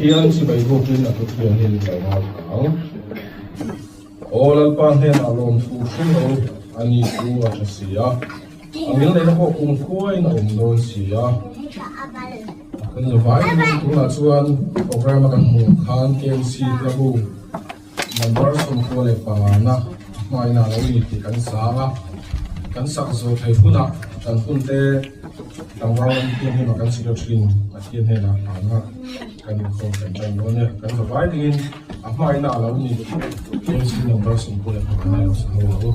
Pathian chibai bukin a thuthiangin lo ngaithla ang. Aw Lalpa hnenah lawmthu hring lo a ni chu a tha si a, a ngilneihna pawh kum khuain a awm dawn si a. Kan zavaiin tunah chuan program a kan hmuh khan KMC hlabu Number 25 na a hmain a lo ni tih kan sang a, kan sak zawh thei hunah kan hunte tlangval ram thianghlim a kan secretary in Pathian hnenah hlana kan inkhawm kan tan dawn e. Kan zavai dingin a hmain a lo ni KMC number 25 na lo sa ho ang u.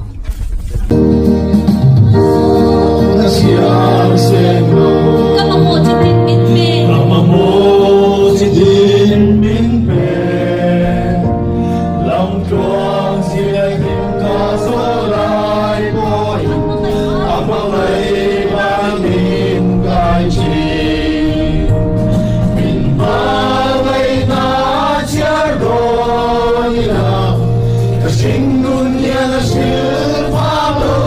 Ka mamawh chi din min pe. Ka mamawh chi din min pe. Lamtluang zilai hlim ka zawh lai pawhin a hmangaih ban min kai thin. Min hmangaihna chhiar dawn ila ka hringnun hian a hrilh phak lo.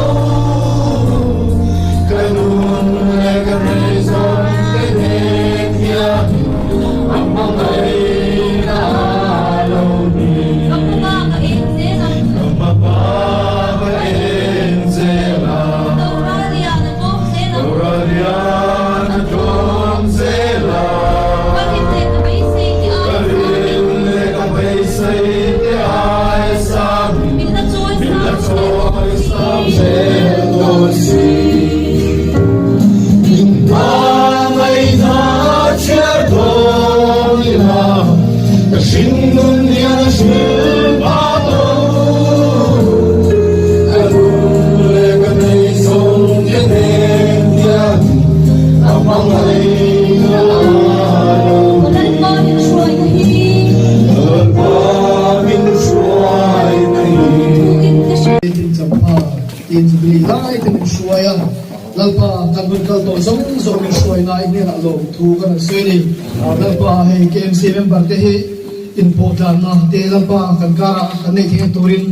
Ka nun leh ka rei zawng te nen hian a hmangaihna lo ni. Ka hmaba ka en zel ang. Ka hmaba ka en zel ang. Tora lian a tlawm zel ang. Tora lian a tlawm zel ang. Ka rin leh ka beisei te ai Ka rin leh ka beisei te ai sangin. Min la chawi Min la sang zel chawi sang dawn si. zel dawn si. Min hmangaihna chhiar dawn ila, ka hringnun hian a hrilh phah lo. Ka lung leh ka nei zawng te nen hian ka hmangaihna a lo ni. Lalpa min hruaina hi. Lalpa min hruaina hi. Tukin ka hre. Tin champha tin Jubilee lai te min hruai a, Lalpa kan hun kal tawh zawng zawng min hruai na i hnenah lawmthu kan han sawi a ni. Lalpa hei KMC member te hi inpawh tlanna te Lalpa kan karah kan neih theihna turin.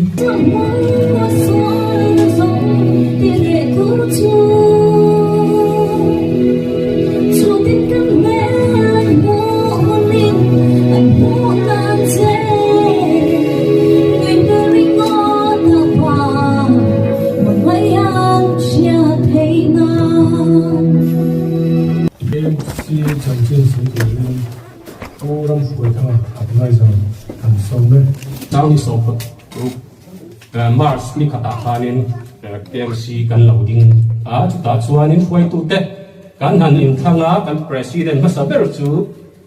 KMC chanchin sawi turin Pu Ramhruaithanga advisor kan sawm e. Chang ni 16 March ni khatah khanin KMC kan lo ding a, chutah chuanin hruaitute kan han inthlang a, kan President hmasa ber chu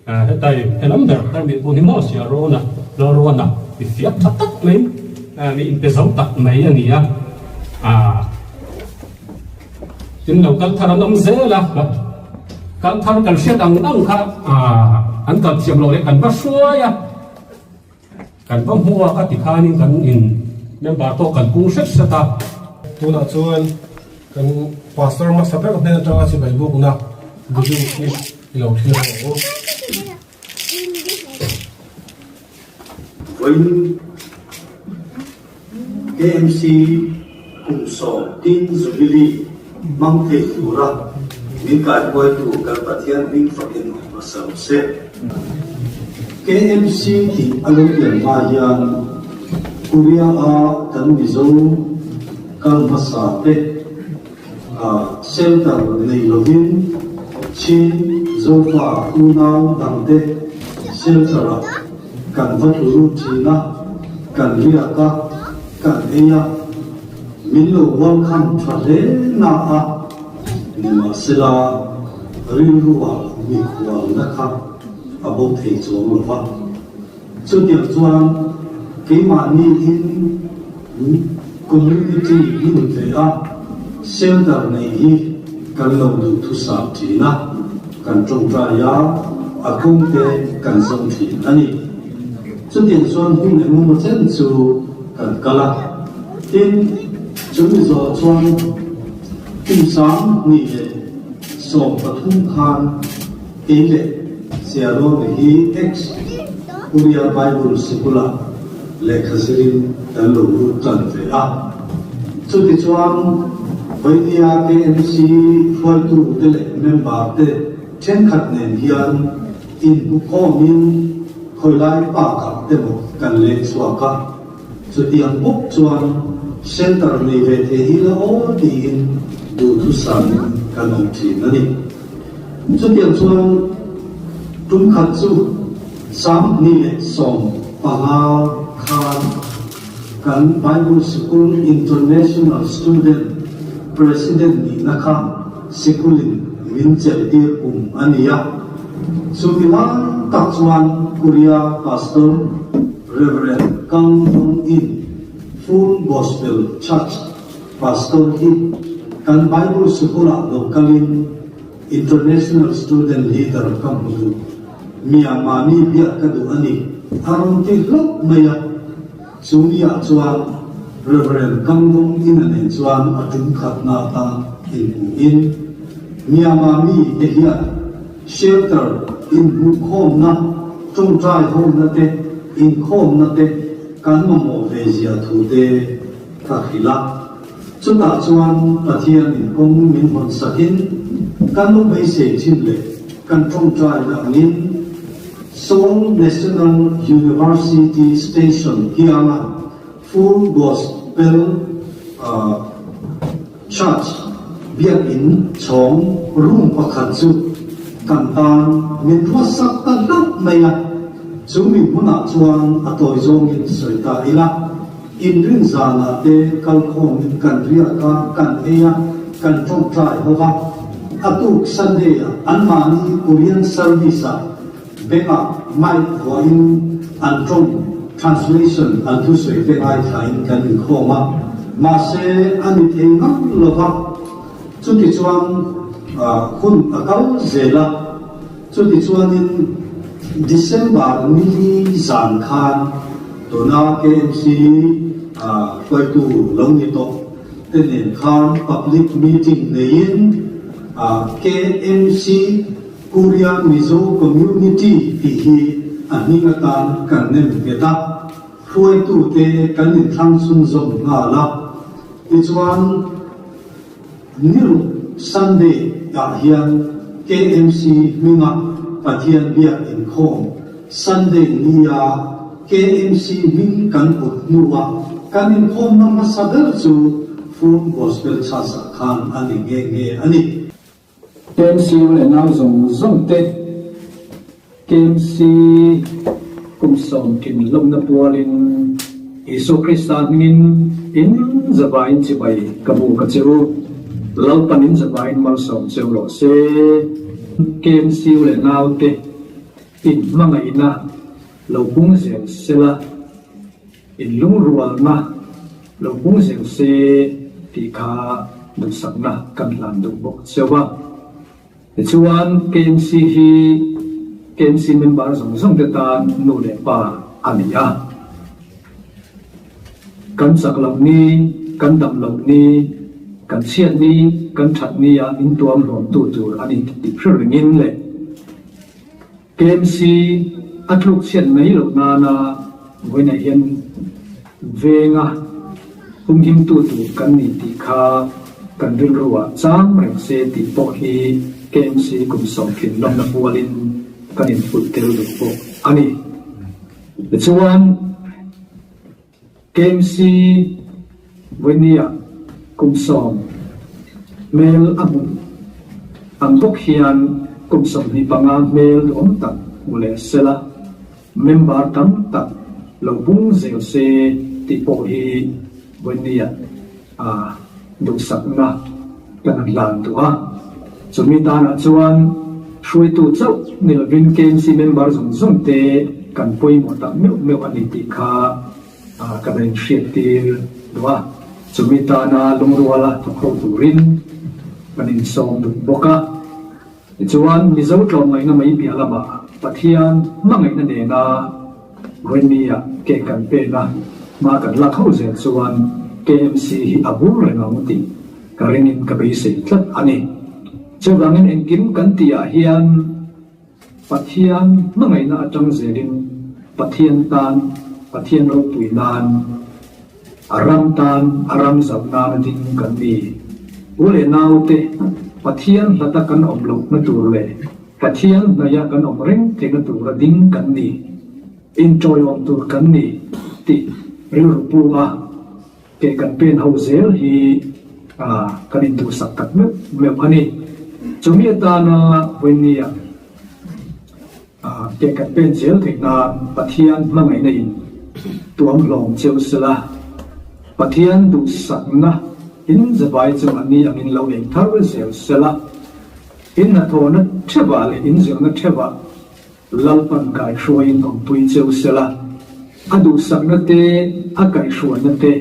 Hetai helam ber tarmit pawh hi maw sia Rona Lalruana mi fiak tha tak mai mi inpe zo tak mai a ni a, tin lo kal thar an awm zel a, kal thar kan hriat ang ang kha an kal thiam loh leh kan va hruai a. Kan va hmu a ka ti khanin kan in member pawh kan pung hret hret a. Tunah chuan kan pastor hmasa ber hnen atanga chibai bukna video hi i lo thlir ang u. Vawiin KMC kum 10 Jubilee hmang thei tura min kaihruaitu kan Pathian hming fakin awm hmasa rawh se. KMC tih a lo pian hma hian Korea a kan Mizo kal hmasa te shelter nei lovin Chin Zofa unau dangte shelter ah kan va tlu lut thin a, kan riak a, kan ei a, min lo welcome tha hle na a, nimahsela rilruah mikhualna kha a bo thei chuang lo va. Chutiang chuan keimahni in community hmun ve a shelter nei hi kan lo duhthusam thin a, kan tawngtai a, a kawng te kan zawng thin a ni. Chutiang chuan hun engemaw chen chu kan kal a, tin chumi zawh chuan kum 2013 khan Kei leh Sialawmi hi ex Korea Bible Sikula lehkha zirin kan lo lut tan ve a. Chutichuan Vainia KMC hruaitute leh member te thenkhat nen hian inhmukhawmin. Khawilai park-ah te maw kan leng chhuak a, chutiang bawk chuan shelter nei ve thei hi la aw tiin duhthusam kan awm thin a ni. Chutiang chuan tum khat chu 2015 khan kan Bible Sikul International Student President nihna kha Sikulin min chelhtir kum a ni a. Chumi lai tak chuan Korea Pastor Rev. Kang Dong-in Full Gospel Church Pastor hi kan Bible Sikulah lo kalin International Student Leader ka hmu duh. Myanmar mi biak ka duh a ni, a rawn ti hlauh mai a. Chu miah chuan Rev. Kangdong Ina nen chuan a tum khatna atan inhmuhin Myanmar mi te hian shelter inhmuhkhawmna, tawngtai hawmna te, inkhawmna te kan mamawh ve zia thu te ka hrilh a. Chutah chuan Pathianin kawng min hawn sakin kan lo beisei thin leh kan tawngtai angin Seoul National University Station kianga Full Gospel Church biakinn chhawng room pakhat chu kan tan min ruatsak ta hlauh mai a, chu mi hmunah chuan a tawi zawngin sawi ta ila. Inrin zanah te kalkhawmin kan riak a, kan ei a, kan tawngtai ho va. A tuk Sunday-ah anmahni Korean service-ah bengah mic vuahin an tawng translation an thusawi te ngaithlain kan inkhawm a, mahse a ni thei ngam lo va. Chutichuan hun a kal zel a, Chutichuanin December ni zan khan tuna KMC hruaitu lo ni tawh te nen khan public meeting neiin KMC Korea Mizo Community tih hi a hming atan kan nem nghet a, hruaitute kan inthlang chhunzawm nghal a. Tichuan. Niruk Sunday ah hian KMC hminga Pathian biak inkhawm Sunday nia KMC hming kan put hnua kan inkhawmna hmasa ber chu Full Gospel Church ah khan a ni nghe nghe a ni. KMC u leh nau zawng zawng te KMC kum 90 lawmna pualin Isua Krista hmingin in zavaiin chibai ka bu ka che u. Lalpan in zavaiin malsawm cheu rawh se. KMC u leh nau te in hmangaihna lo pung zel sela, in lungrualna lo pung zel se tih kha duhsakna kan hlan duh bawk cheu a. Tichuan, KMC hi KMC member zawng zawng te tan nu leh pa a ni a. Kan chak loh ni, kan dam loh ni, kan chhiat ni, kan that ni a intuam hlawmtu tur a ni tih hre ringin leh KMC a tluk chhiat mai loh nana vawiinah hian venga humhimtu tur kan ni tih kha kan rilruah chang reng se tih pawh hi KMC kum 90 lawmna pualin kan infuih tel duh bawk a ni. Tichuan. KMC Vawinia kum 10 hmel a hmuh ang bawk hian kum 25 hmel duhawm tak hmu leh sela, member tam tak lo bung zel se tih pawh hi Vawinia duhsakna kan han hlan duh a. Chumi tanah chuan hruaitu chauh ni lovin KMC member zawng zawng te kan pawimawh tak meuh meuh a ni tih kha kan han inhriattir duh a. Chumi tana lungruala thawk ho turin kan insawm duh bawk a. Tichuan Mizo tlawmngaihna mai piah lamah Pathian hmangaihna nena Vawinia ke kan pena hma kan lak ho zel chuan KMC hi a bur reng ang tih ka ringin ka beisei tlat a ni. Chuvangin engkim kan tihah hian Pathian hmangaihna atang zelin Pathian tan, Pathian ropui nan, A ram tan, a ram zauh nana ding kan ni. U leh naute, Pathian hlata kan awm lohna tur leh Pathian hnaia kan awm reng theihna tura ding kan ni. Inṭawiawm tur kan ni tih rilru pu a ke kan pen ho zel hi kan induhsak tak meuh meuh a ni. Chumi atana vawinia ke kan pen zel theih nan Pathian hmangaihna in tuam hlawm cheu sela, Pathian duhsakna in zavai chu a ni angin lo eng thar zel sela, in hnathawhna theuhah leh in zirna theuhah Lalpan kaihhruaiin awmpui cheu sela, a duhsakna te, a kaihhruaina te,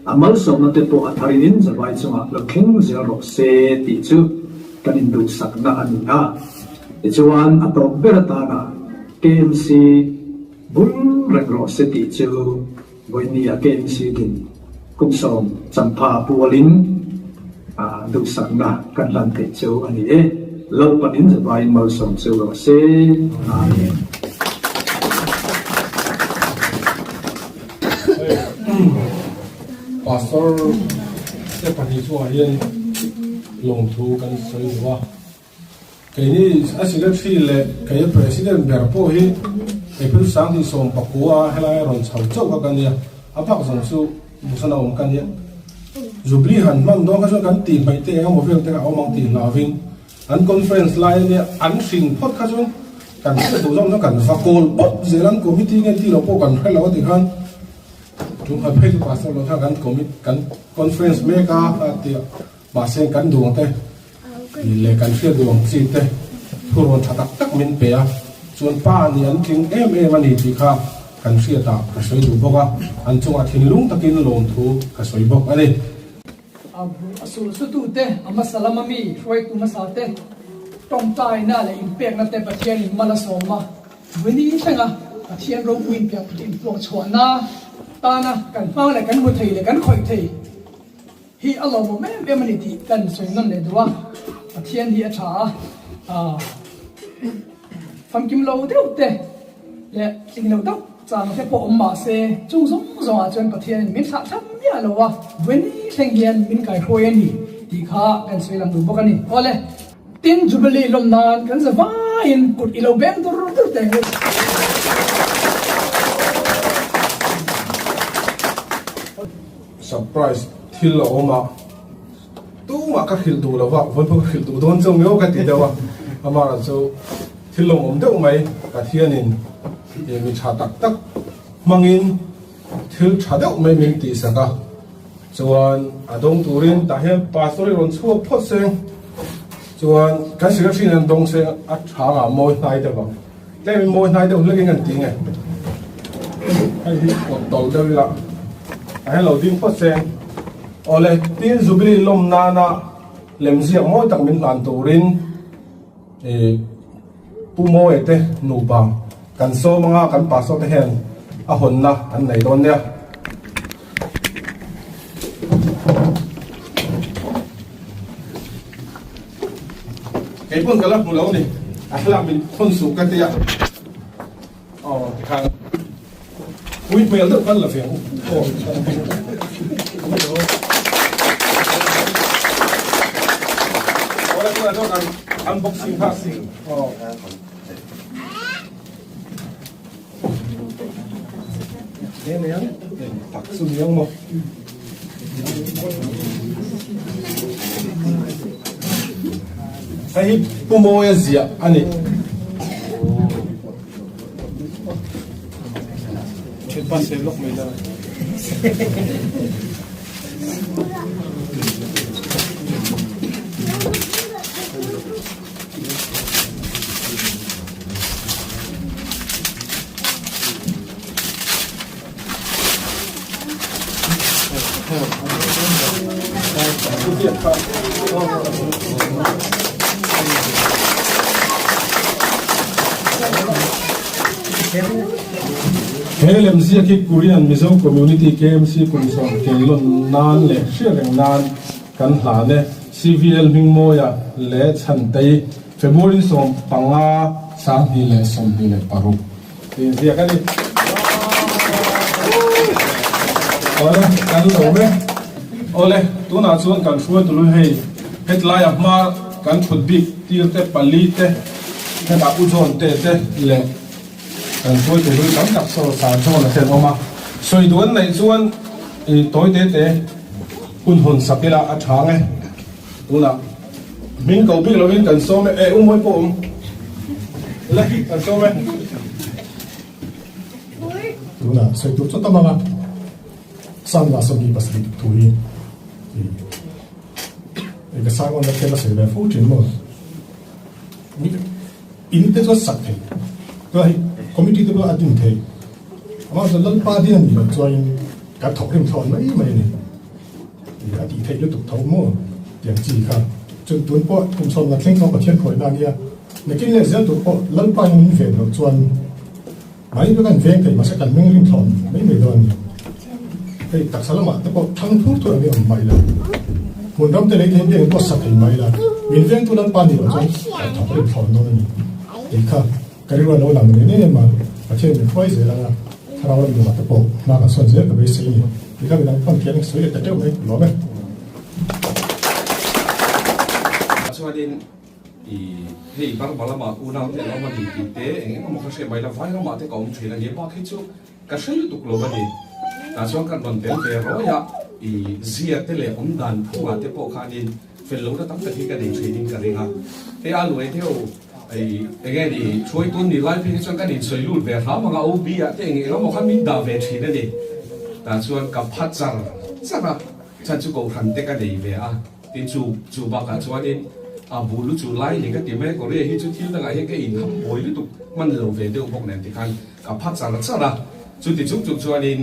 a malsawmna te pawh a tharin in zavai chungah lo thleng zel rawh se tih chu kan induhsakna a ni a. Tichuan, a tawp ber atana KMC bul reng rawh se tih chu vawinia KMC din kum sawm champha pualin duhsakna kan hlan theih chu a ni e. Lalpan in zavaiin malsawm cheu rawh se. Amen. Pastor te pahnih chungah hian lawmthu kan sawi duh a. Keini a secretary leh kei a president ber pawh hi April 2019 a helai a rawn chho chauh kha ka nia, a bak zawng chu Busan a awm ka nia. Jubilee han hman dawn kha chuan kan tih hmaih te eng emaw vel te kha a awm ang tih hlauhin an conference lai ania an hrin phawt kha chuan kan hriat duh zawng chuan kan va kawl pawp zel an committee nge tih loh pawh kan hre lo a ti khan tum khat phei chu pastor lo khan kan committee kan conference mek a a tia. Mahse kan duang te leh kan hriat duang chi te thurawn tha tak tak min pe a, chuan pa nih an tling em em a ni tih kha kan hriatah ka sawi duh bawk a, an chungah thinlung takin lawmthu ka sawi bawk a ni. A sulsutute, a hmasa lama mi hruaitu hmasa te tawngtaina leh inpekna te Pathianin mal a sawm a, Vawini thlenga Pathian ropui inpuahchhuahna tana kan hmang leh kan hmu thei leh kan khawih thei. Hi a lawmawm em em a ni tih kan sawi nawn leh duh a, Pathian hi a tha a, aah famkim lo deuh te leh tling lo deuh chang te pawh awm mah se chung zawng zawngah chuan Pathianin min thlah thlam miah lo a, vawiin thleng hian min kaihruai a ni tih kha kan sawi lang duh bawk a ni. Awle, tin Jubilee lawm nan kan za vaiin kut i lo beng dur dur teh ang u. Surprise thil a awm a, tumah ka hrilh duh lo va, vawi pawh ka hrilh duh dawn chauh miau ka ti deuh a, amah chu thil lawmawm deuh mai Pathianin mi tha tak tak hmangin thil tha deuh mai min tihsak a, chuan a dawng turin tah hian pastor hi rawn chhuak phawt seng chuan kan secretary in an dawng seng a tha ngah mawi hnai deuh ang. Tlem in mawi hnai deuh hlek in kan ti nge. Hei hi kawt tawlh deuh ila a hian lo ding phawt seng. Awle tin Jubilee lawm nana lemziak mawi tak min hlan turin ih Pu Mawia te nupa kan sawm anga kan pastor te hian a hawnna an nei dawn nia. Kei pawn ka la hmu lo ni, a thlalak min thawn suh ka tia. Aw tikhan pui hmel deuh kan la ve ang. Aw. Awle tunah chuan kan unboxing kha. Aw. Tak chu ni ang maw. Hei hi Pu Mawia ziah a ni. He lemziak hi Korean Mizo Community KMC kum sawm keilawn nan leh hriatreng nan kan hlan e. CVL Hmingmawia leh Chhantei February 15 2026 tih ziak a ni. Awle, kan lo me. Awle, tunah chuan kan hruai tulu hei hetlai a hma kan thut bik tir te pali te hetah U John te te leh. Kan hruaitu hlui tam tak saw san zawn a thlen awm a, sawi duh an neih chuan i tawi te te hun hawn sak ila a tha ang e. Tunah hming ko bik lovin kan sawm e, e u mawi pawh awm le kan sawm e. Tunah sawi tur chu tam ang a, Sam la 27 thu hi i ka sang on na thil a sawi ve fo thin maw. In te chu a sak thei chuan hei committee te pawh a din thei amah chuan Lalpa din a nih loh chuanin kan thawk rim thlawn mai mai a ni tih a tih theih lutuk tho maw tiang chi kha chuan tun pawh kum chhawm la thleng chuan Pathian khawi na ania nakin leh zel tur pawh Lalpa in min ven loh chuan mahni pawh kan veng thei mahse kan meng rim thlawn mai mai dawn a ni hei taksa lamah te pawh thang thur thur ang hi awm mai la hmun ram te lei thei biak in pawh sa thei mai la min vengtu Lalpa nih loh chuan kan thawk rim thlawn dawn a ni tih kha ka rilru a lo lang ve em em a Pathian min hruai zel anga thlarau ram lamah te pawh hma kan sawn zel ka beisei a ni tih kha midang pawn thian sawi leh ta teuh mai lawm e. Chuanin I hei Burma lamah unau te an awm a ni tih te eng eng emaw ka hriat mai la, vai ramah te ka awm thin a ni, bak hi chu ka hre lutuk lo a ni. Tah chuan kan rawn tel ve rawi a, i zia te leh awm dan phungah te pawh khanin fel lohna tam tak hi ka nei thinin ka ring a. Hei a luai deuh i eng nge ni hruaitun ni lai phei hi chuan kan insawi lut ve hram ang a, OB ah te eng eng emaw khan min dah ve thin a ni. Tah chuan ka pha char char a, chhan chu kohhran te ka nei ve a. Tin chu chu bakah chuanin a bul lu chu lai ni ka ti mai a, Korea hi chu thil dangah hian ka inham buai lutuk hman lo ve deuh bawk nen tikhan ka pha char char a, chuti chung chung chuanin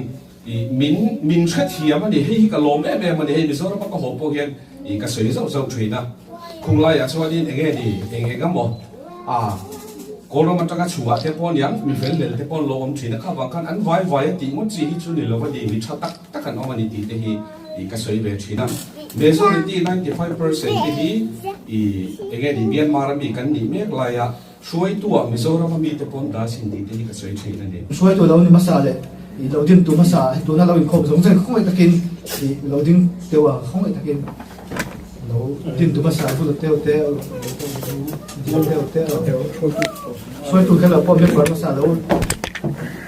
ih min min hrethiam a ni, hei hi ka lawm em em a ni, hei Mizoram a ka haw pawh hian ih ka sawi zauh zauh thin a, khung laiah chuanin eng nge ni eng eng emaw a Kawlram atanga chhuah te pawh aniang mi fel hlel te pawh an lo awm thin a, kha vang khan an vai vai a tih ngawt chi hi chu ni lo a ni, mi tha tak tak an awm a ni tih te hi. tih ka sawi ve thin a. Majority 95% te hi i enge ni Myanmar a mi kan nih mek laia hruaitua Mizoram a mite pawn dah sin tih te hi ka sawi thin a ni. Hruaitu lo ni hmasa leh i lo dintu hmasa hi tuna lo inkhawm zawng zawng khawngaih takin i lo ding teuh a, khawngaih takin lo dintu hmasa bula teuh te ding teuh te hruaitu kher lo pawh member hmasa lo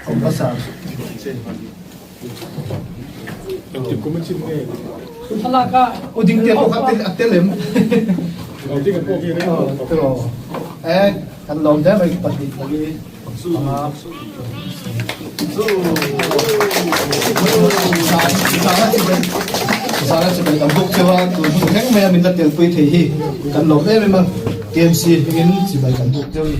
awm hmasa. O ding te pawh kha a tel em? E kan lawm hle mai pahnih pali panga zana chibai kan buk cheu a tun hun thleng mai a min la telpui thei hi kan lawm em em a KMC hmingin chibai kan buk cheu a ni.